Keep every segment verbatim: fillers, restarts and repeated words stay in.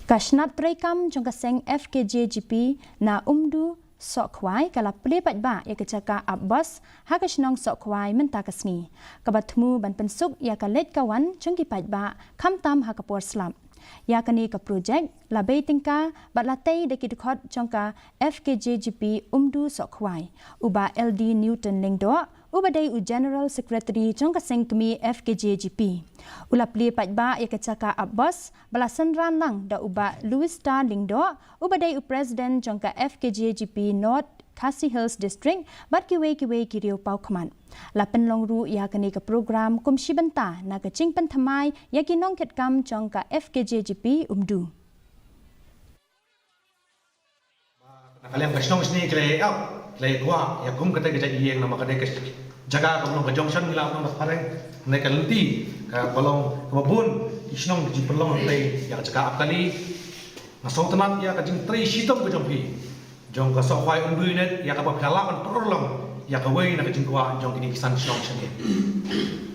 Ka shnat treikam jong ka seng F K J G P na Umdu Sohkhwai ka la plie paidbah ïa ka jaka ap bos ha ka shnong Sohkhwai mynta ka sngi, kaba thmu ban pynsuk ïa ka leit ka wan jong ki paidbah khamtam ha ka por slap. Ïa kane ka projek la bei tyngka bad la tei da ki dkhot jong ka F K J G P Umdu Sohkhwai, u Bah L D Newton Lyngdoh, uba dei u General Secretary jong ka seng kmie F K J G P. U la plie paidbah ïa ka jaka ap bos ba la synran lang da u Bah Louis Star Lyngdoh, uba dei u President jong ka F K J G P North Khasi Hills District, bad kiwei kiwei ki riew paw khmat. La pynlong ruh ïa kane ka program kum shi bynta na ka jingpynthymmai ïa ki nongkitkam jong ka F K J G P Umdu. Na ka liang ka shnong sni ki la ïa, ki la ïa kwah ïa kum kata ka jait ïing, namar ka dei ka jaka kaba long ka junction, ngi lah ban ong na phareng, ne ka lynti kaba long kaba bun ki shnong ki jingpynlong hangtei ïa ka jaka ap kali. Nga sngewtynnat ïa ka jingtrei shitom ka jong phi, jong ka Sohkhwai Umdu Unit, ïa kaba phi la lah ban pynurlong ïa kawei na ka jingkwah jong kine ki san shnong shnong.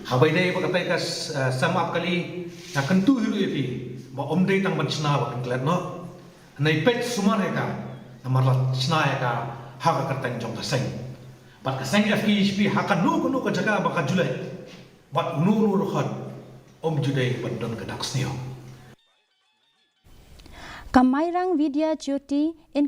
Haba ïadei bad kata ka s-, eh, sem ap kali, nga kyntu hi ruh ïa phi ba ym dei tang ban shna ba phin klet noh. Hynrei peit sumar ïa ka, namar la shna ïa ka ha ka kyrteng jong ka seng. Bad ka seng F K J G P ha kano kano ka jaka ba ka ju leit, bad uno uno ruh khot, ym ju dei ban don ka dak sniew. Ka Mairang Vidya Jyoti in